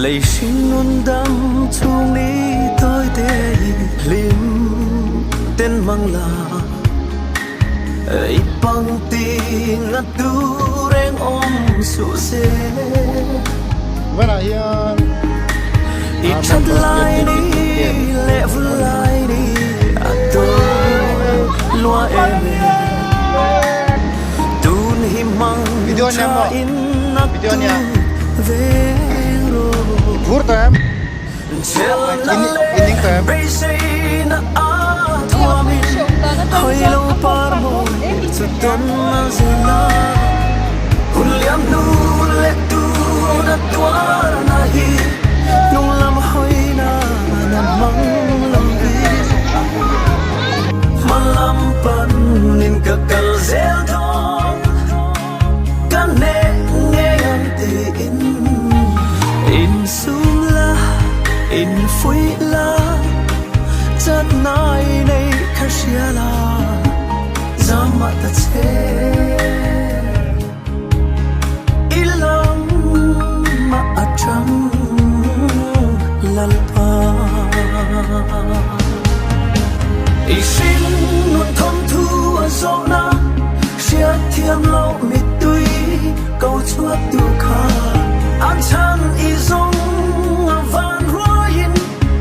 Lei hring nun dam chhung ni tawi te hi hlim ten mang la I pang ti na tu reng awm suh se. Vanah hian I that lai ni leh vul lai ni a to lua em em. Tun hi mang tha in a tu veng rawh. Phur tawh em? Chhelna leh beiseina a thuamin hawi lo par mawi chu tawn a zir a. Hun liam hnu leh tuna tuarna hi hnung lam hawina na hmang lo hi. Hma lam panin ka kal zel dawn. Ka hneh ngei ang tiin insum la, infuih la, chatnai nei kha hria la, zam mah ta che. I lam mah atang Lalpa. I hring nun thawmthu a zawhna. Hriatthiam loh mittui ko chhuak tu kha an chhan i zawng a van ruaiin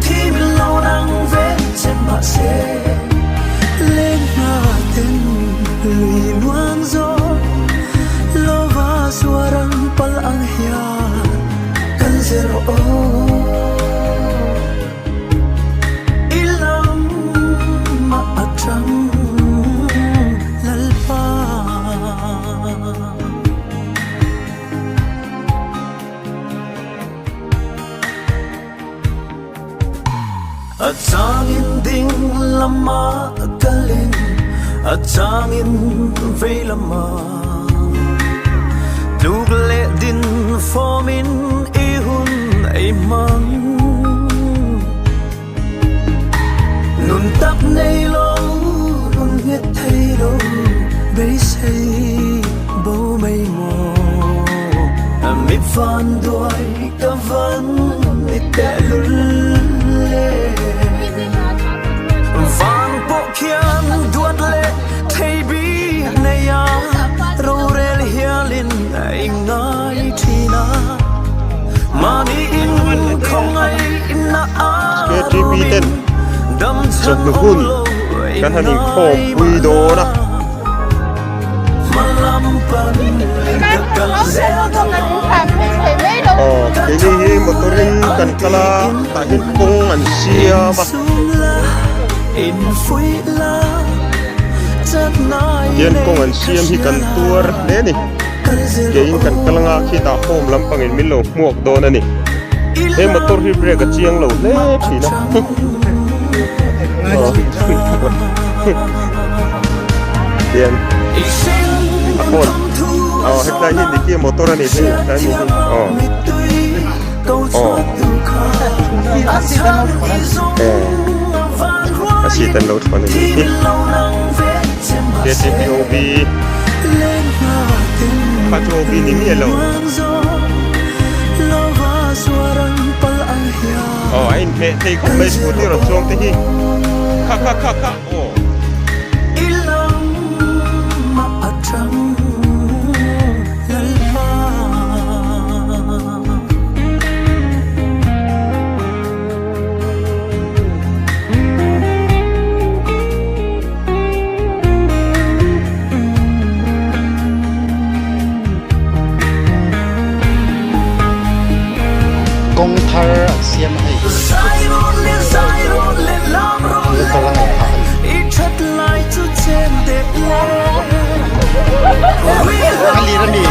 thi min lo nang ve che mahse leng hna ten lui luang zawk lova suarang pal ang hian kan zir aw. I lam mah atang Lalpa. A changin ding lama kalin, a changin vei lama tluk leh din fawmin i hun ei hmang. Nun tak nei lo, nun nghet thei lo, beisei bo mai maw. Mi van duai ka van ni tehlul le. Van pawh khian duat leh thei bik nei a, rorel hialin a ingngai thin a. Mahni in khawngaihna a KTP ten rumin dam chhan chawhnu awm hun lo kan han ingngai inkhawm pui mahna. dawn a. Hmalam pan in ka kal zel dawn. Aw keini hi motor in kan kal a tah hian kawng an siam a. Tihian kawng an siam hi kan tuar hle a ni. Keiin kan kal anga khitah home lampangin min lo hmuak dawn a ni. He motor hi brake a chiang lo hle thin a. Tihian a phone aw hetlai hi Nicky motor a ni hei hetlai mi hi aw aw a seat an lo thawn a ni hi KTP OB kha chu OB ni miah lo aw a inhmeh thei khawp mai scooty rawn chuang te hi kha kha kha kha aw. Kawng thar an siam a hei. Motor a ngaih phah a ni. A lir a mi.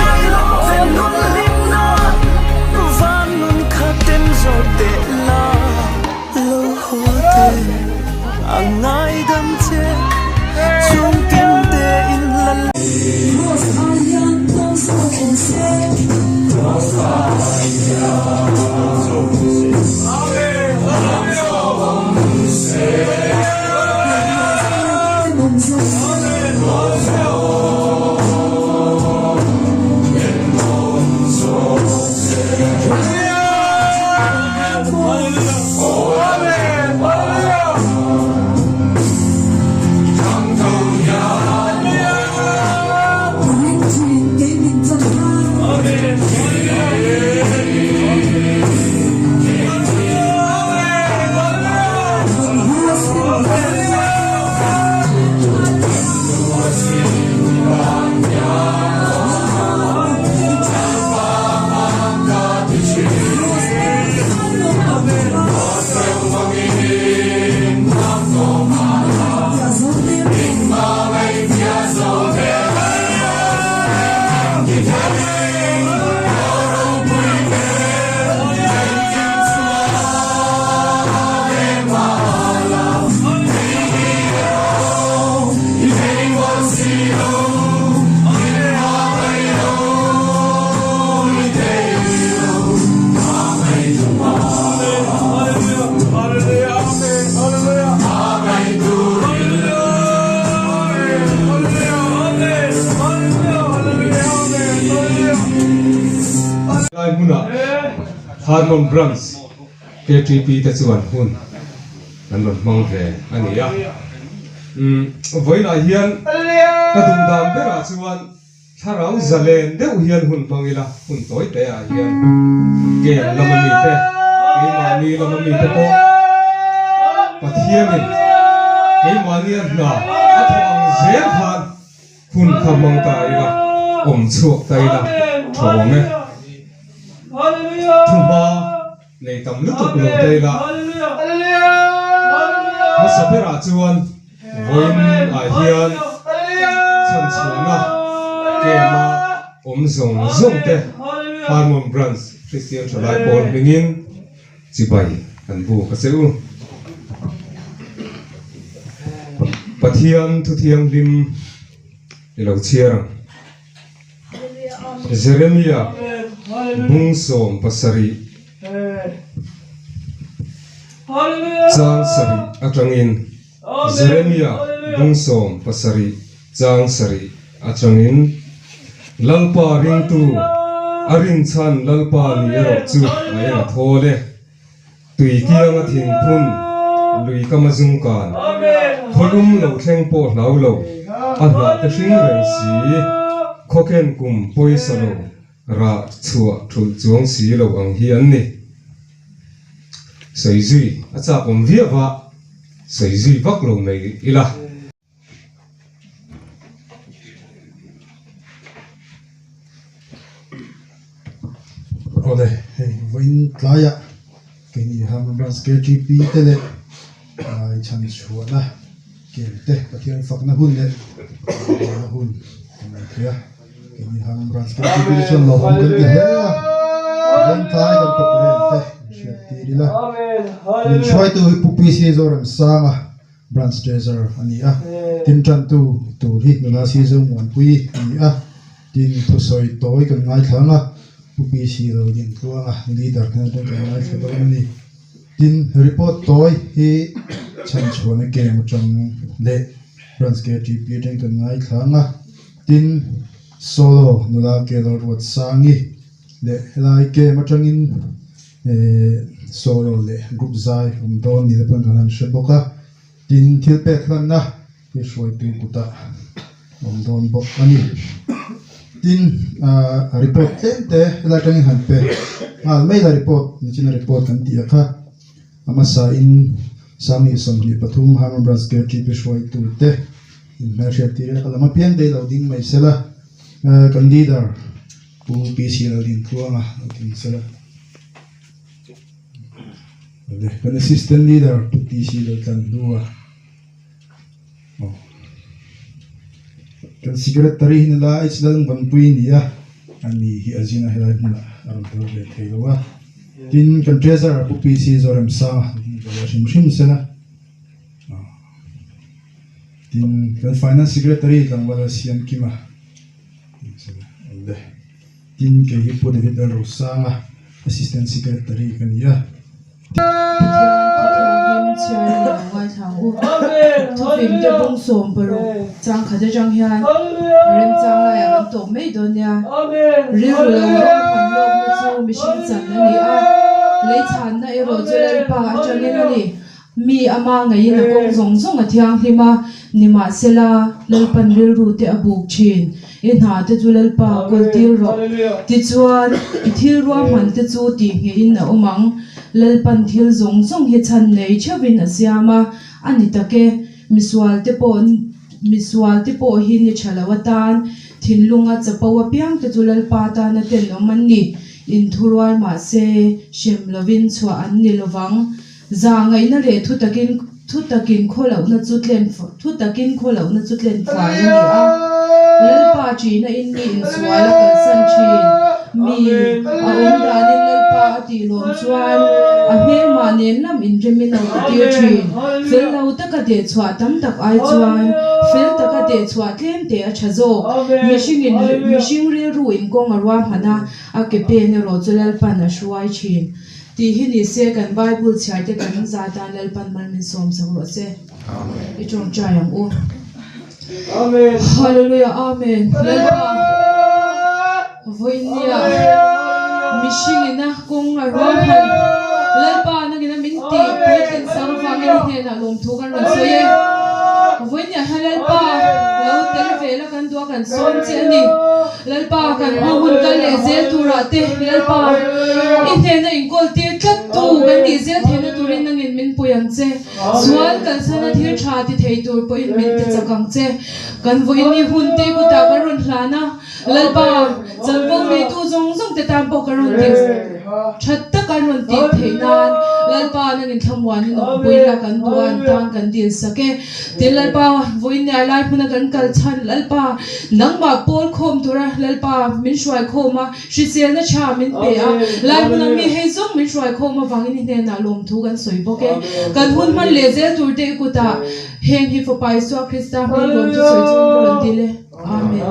Harmon Branch KTP te chuan hun an rawn hmang ve a ni a. Umm vawiinah hian ka duh dan berah chuan thlarau zalen deuh hian hun hmang ila, hun tawi te ah hian game lama mite, keimahni lama mite pawh Pathianin keimahnia hna a thawh ang zel khan Hun kha hmang ta ila, awm chhuak ta ila tha awm e. Thu hma nei tam lutuk lo ta ila. Hmasa berah chuan vawiin ah hian chhanchhuahna camp a awm zawng zawng te Harmon Branch Christian Thalai Pawl hmingin Chibai kan buk a che u. Pathian thu thianghlim i lo chhiar ang. Jeremia bung 70 chang sarih atangin Jeremia bung 70 chang sarih atangin Lalpa ringtu a rinchhan Lalpa ni erawh chu a eng a thawl e. Tui kianga thingphun lui kama zungkan khawlum lo thleng pawh hlau lo a hnah te hring reng si khawkhen kum pawisa lo rah chhuah thulh chuang si lo ang hi an ni. Sawi zui a chak awm viau a, sawi zui vak lo mai ila. Awle hei vawiin tlaiah keini Harmon Branch KTP te leh ai chhan chhuahna kem te Pathian fakna hun leh rawngbawlna hun kan nei thei a keini Harmon Branch KTP te chuan lawmawm kan ti hle a vawiin tlai kan programme te in hriat tir ila min hruaitu hi Pu PC Zoremsanga. Branch Treasurer a ni a, tin tantu tur hi nula Sizo Muanpui a ni a, tin thusawi tawi kan ngaithla ang a, Pu PC lo din tluang a, Leader hnen atang kan ngaithla dawn a ni. Tin, report tawi hi chhanchhuahna game atang leh Branch KTP atang kan ngaithla ang a, tin Solo nula Kelor Ruatsangi leh helai game atangin Ehh solo leh group zai awm dawn ni te pawn kan han hre bawk a, tin thil pek hlanna hi hruaitu kutah awm dawn bawk a ni. Tin ahh report tlem te helai atangin han pe nghal mai la report nichina report kan tih a kha a hmasa in Sanghnih 23 Harmon Branch KTP hruaitu te inhmelhriat tir a ka lam apiang te ilo ding mai sela kan leader Pu PC Laldintluanga lo ding sela. Awle kan assistant leader Pu PC lo tlan hnua aw kan secretary hi nula H Lalngvanpui a ni a ani hi a zin a helai hmunah a rawn tel ve thei lo a tin kan treasurer Pu PC Zoremsanga lo ding ve leh hrim hrim sela aw tin kan finance secretary tlangval Siamkima. Tin kei hi Pu David Lalrosanga Assistant Secretary ka ni a. Pathian thu thianghlim chhiar in lo ngaithla ang u. Thufing te bung 60 chang khat atang hian remchang laiah kan tawp mai dawn nia. Rilru lo rawng phan lawkna chu mihring chan a ni a, lei chhanna erawh chu Lalpa atangin a ni. Mi ama ngeiin a kawng zawng zawng a thianghlim a, nimahsela, Lalpan rilru te a buk thin. I hna te chu Lalpa kawl tir rawh. Tichuan, i thil ruahman te chu tih ngeiin a awm ang. Lalpan thil zawng zawng hi chhan nei theuhin a siam a, a ni tak e. Misual te pawh misual te pawh hi ni tha lo atan thinlunga chapo apiang te chu Lalpa tana tenawm an ni. Inthurual mahse, hrem lovin chhuah an ni lovang. Za ngaihna leh thu takin thu takin khaw lohna chu tlen thu takin khaw lohna chu tlen fai a ni a. Lalpa ṭihna in mi insual a kalsan ṭhin. Mi a awm danin Lalpa a tih lawm chuan a hmelmah nen lam inremin a awmtir ṭhin. Fel lo taka dehchhuah tam tak ai chuan fel taka dehchhuah tlem teh a ṭha zawk. Mihringin mihring rilru in kawng a ruahman a, a ke pen erawh chu Lalpan a hruai ṭhin. Tih hi ni se kan Bible chhiar te kan za tan Lalpan mal min sawm sak rawh se. I tawngtai ang u. Hallelujah Amen. Lalpa vawinia. Mihringina kawng a rualhman Lalpa nangina min tih puitlin sak avangin i hnenah lawmthu kan rawn sawi e. Vawinia hian Lalpa lo tel ve la kan duh a kan sawm che a ni. Lalpa kan hma hun kal leh zel turah te Lalpa i hnena inkawl tir tlat tu kan nih zel theihna turin nangin min pui ang che. Sual kalsana thil tha ti thei tur pawhin min ti chak ang che. Kan vawiin hun te kutah kan rawn hlan a. Lalpa, chanvo neitu zawng zawng te tan pawh ka rawn tih that tak an rawn tih theih nan Lalpa nangin thlamuanin awmpui la kan duh a, an tan kan dil sak e. Tin Lalpa, vawiin leh a lai hmuna kan kal chhan Lalpa, nangmah pawl khawm tura Lalpa min hruai khawm a, hriselna tha min pe a, lai hmuna mi hei zawng min hruai khawm avangin i hnenah lawmthu kan sawi bawk e. Kan hun hman leh zel tur te i kutah heng hi Fapa Isua Krista hming lawmthu sawi chungin ka rawn dil e. Amen.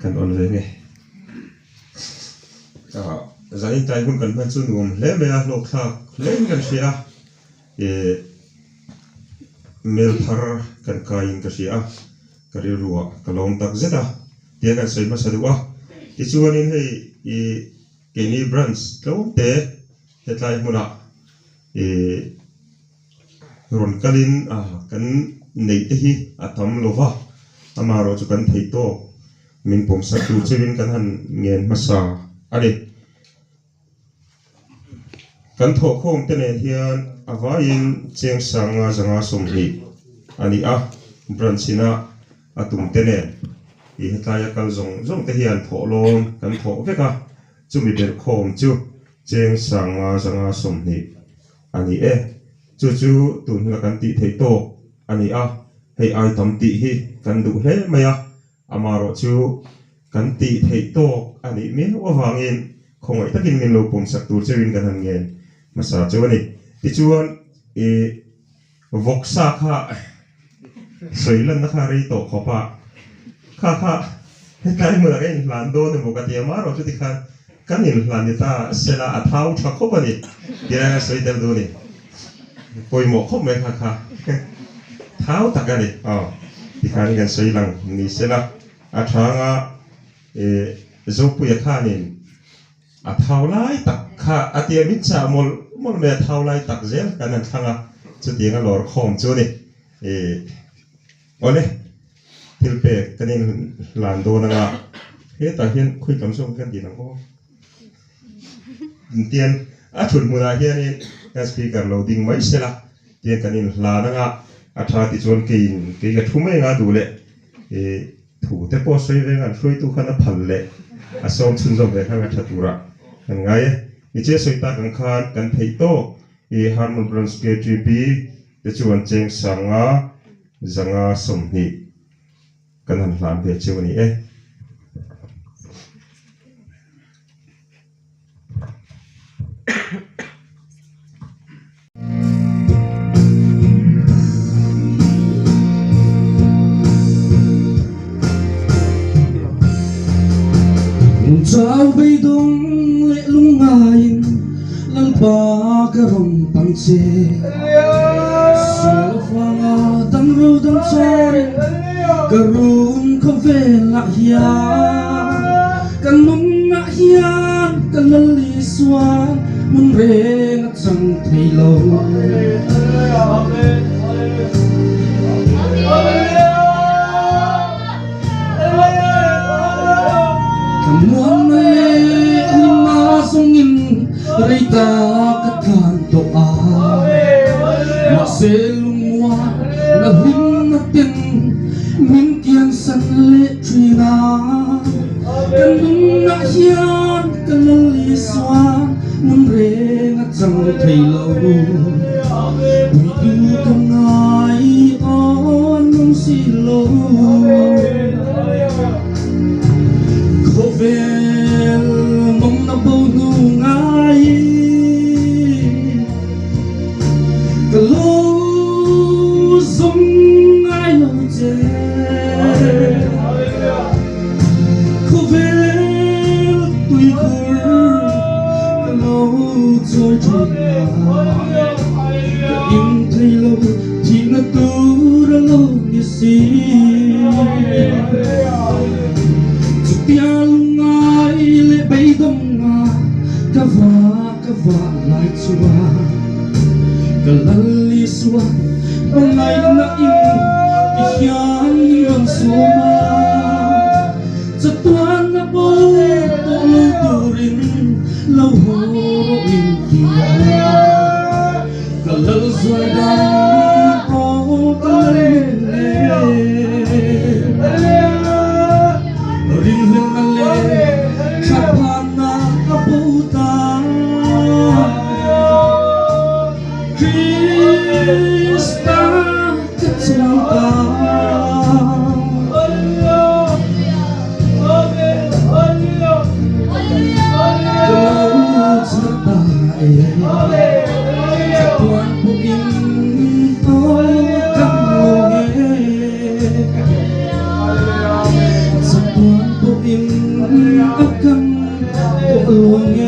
Kan awn ve nge. Ah zanin tlai hun kan hman chu nuam hle mai a hlawk thlak hle in kan hria a eh mel thar kan kai in ka hria a ka rilru ah ka lawm tak zet a tia kan sawi hmasa duh a tichuanin hei ih keini branch tlawm te. Hetlai hmunah ih rawn kalin kan neih te hi a tam lo va, amaherawh chu kan theih tawk min pawmsak tur cheuhin kan han ngen hmasa a ni. Kan thawhkhawm te nen hian a vaiin cheng sanga zanga 20 a ni a, branch ina a tum te nen ih hetlaia kal zawng zawng te hian thawhlawm kan thawh vek a, chumi belhkhawm chu cheng sanga zanga 20 a ni e. Chu chu tun huna kan tih theih tawk a ni a, hei ai tam tih hi kan duh hle mai a, Amaherawh chu kan tih theih tawk a nih miau avangin khawngaih takin min lo pawmsak tur cheuhin kan han ngen hmasa cheu a ni. Tichuan i vawksa kha sawi lanna kha rei tawh khawp a, kha kha hetlai hmunah ka inhlan dawn emaw ka ti a, amaherawh chu tikhan kan inhlan ni ta sela a thau tha khawp a ni tih lai khan sawi tel duh a ni. Pawimawh khawp mai kha kha thau tak a ni. Aw tikhan kan sawi lang ni sela a thanga ih Zopuia khanin a thau lai tak kha a tia min chah mawlh mawlh mai a thau lai tak zel kan han thlang a chutiang a lawr khawm chu a ni. Ih awle thil pek kan in hlan dawn anga hetah hian khawi tam zawk kan tih ang aw. Tian a thut hmunah hianin kan speaker lo ding mai se la, tian kan inhlan anga a tha tichuan keiin kei ka thu mai anga duh leh ih thu te pawh sawi veng an hruaitu khan a phal leh a sawm chhunzawm ve khan a tha turah kan ngai e. Niche sawi tak ang khan kan theih tawk ih Harmon Branch KTP te chuan cheng sanga zanga 20 kan han hlan ve cheu a ni e. Chau beidawng leh lungngaiin Lalpa ka rawn pan che. Sual avanga dang ro dang charin ka run khawvelah hian ka nunah hian ka lal Isua hmun reng a chang thei lo. Thlamuanna leh hlimna zawngin rei ta ka tlan tawh a, mahse lungmuan na hlimna ten min kiansan leh thin a. Ka nunah hian ka lal Isua hmun reng a chang thei lo. Puitu ka ngai aw an awm si lo. Khawvel mawngna bo hnu ngai ka lo zawng ngai lo che. Khawvel tuikhur ka lo chawi thin a, ka in thei lo thihna tur a lo ni si. Chutia lungngai leh beidawng a ka va ka va lai chuan ka Lal Isua hmangaihna in ti hian min rawn sawm a, chatuan a bo tawh lo turin lo haw rawh in ti a, ka Lal zuai dang aw ka Lal min le rinhlelhna leh thlaphanna a bo ta. Krista ka chuang ta. Ka lo chhuah ta e. Chatuan pawhin aw ka lawng e. Chatuan pawhin a kan tawh lawng e.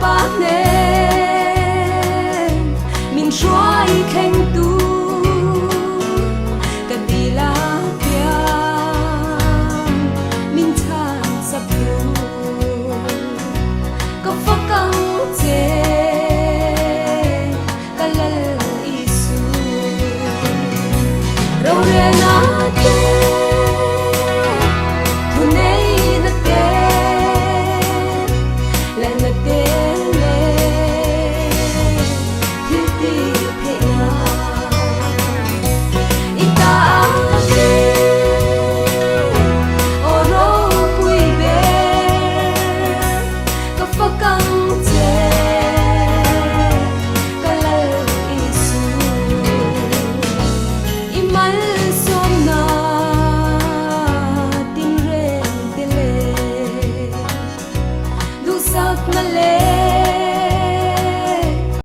Lalpa hnen min hruai thleng tu ka dil a piang min chhan sak tu ka fak ang che ka Lal Isu. Rorelna.